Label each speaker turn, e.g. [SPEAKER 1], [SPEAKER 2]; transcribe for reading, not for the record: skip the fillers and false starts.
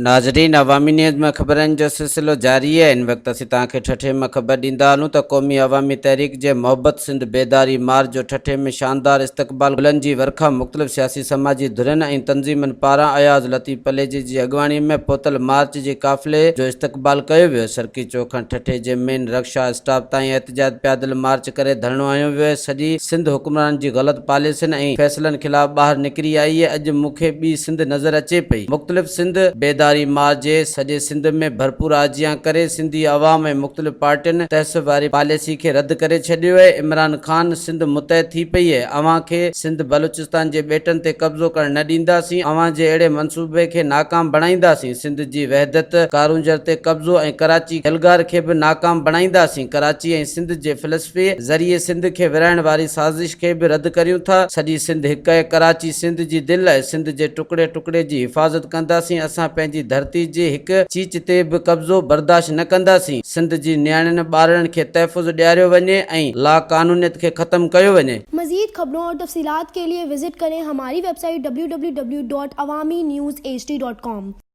[SPEAKER 1] ناظرين عوامي نيوز ۾ خبرن جو سلسلو جاري آهي هن وقت اسين توهان کي ٺٽي مان خبر ڏيندا هلون ته قومي عوامي تحريڪ جي محبت سنڌ بيداري مارچ جو ٺٽي ۾ شاندار استقبال گلن جي ورکا مختلف سياسي سماجي ڌرين ۽ تنظيمن پاران اياز لطيف پليجي جي اڳواڻي ۾ پهتل مارچ جي قافلي جو استقبال ڪيو ويو سرڪي چوڪ کان ٺٽي جي مين رڪشا اسٽاپ تائين احتجاج پيادل مارچ ڪري ڌرڻو هنيو ويو سڄي سنڌ حڪمرانن جي غلط پاليسين ۽ فيصلن خلاف ٻاهر نڪري آئي اهي اڄ مون کي ٻي سنڌ نظر اچي پئي. مختلف سنڌ بيداري مارچ جي سڄي سنڌ ۾ ڀرپور آجيان ڪري سنڌي عوام ۽ مختلف پارٽين تعصب واري پاليسي کي رد ڪري ڇڏيو اهي. عمران خان سنڌ متحد ٿي پئي اهي. اوهان کي سنڌ بلوچستان جي ٻيٽن تي قبضو ڪرڻ نه ڏينداسين. اوهان جي اهڙي منصوبي کي ناڪام بڻائينداسين. سنڌ جي وحدت، ڪارونجهر تي قبضو ۽ ڪراچي يلغار کي به ناڪام بڻائينداسين. ڪراچي ۽ سنڌ جي فلسفي ذريعي سنڌ کي ورهائڻ واري سازش کي به رد ڪريون ٿا، سڄي سنڌ هڪ آهي، ڪراچي سنڌ جي دل آهي، سنڌ جي ٽڪڙي ٽڪڙي جي حفاظت ڪنداسين، اسان پنهنجي ڌرتي جي هڪ چيچ تي به قبضو برداشت نه ڪنداسين، سنڌ جي نياڻين ٻارڙن کي تحفظ ڏياريو وڃي ۽ لاقانونيت کي ختم ڪيو وڃي.
[SPEAKER 2] مزيد خبرون اور تفصيلات کے لئے وزٽ ڪرين ھماري website W W W dot Awami news H D dot com.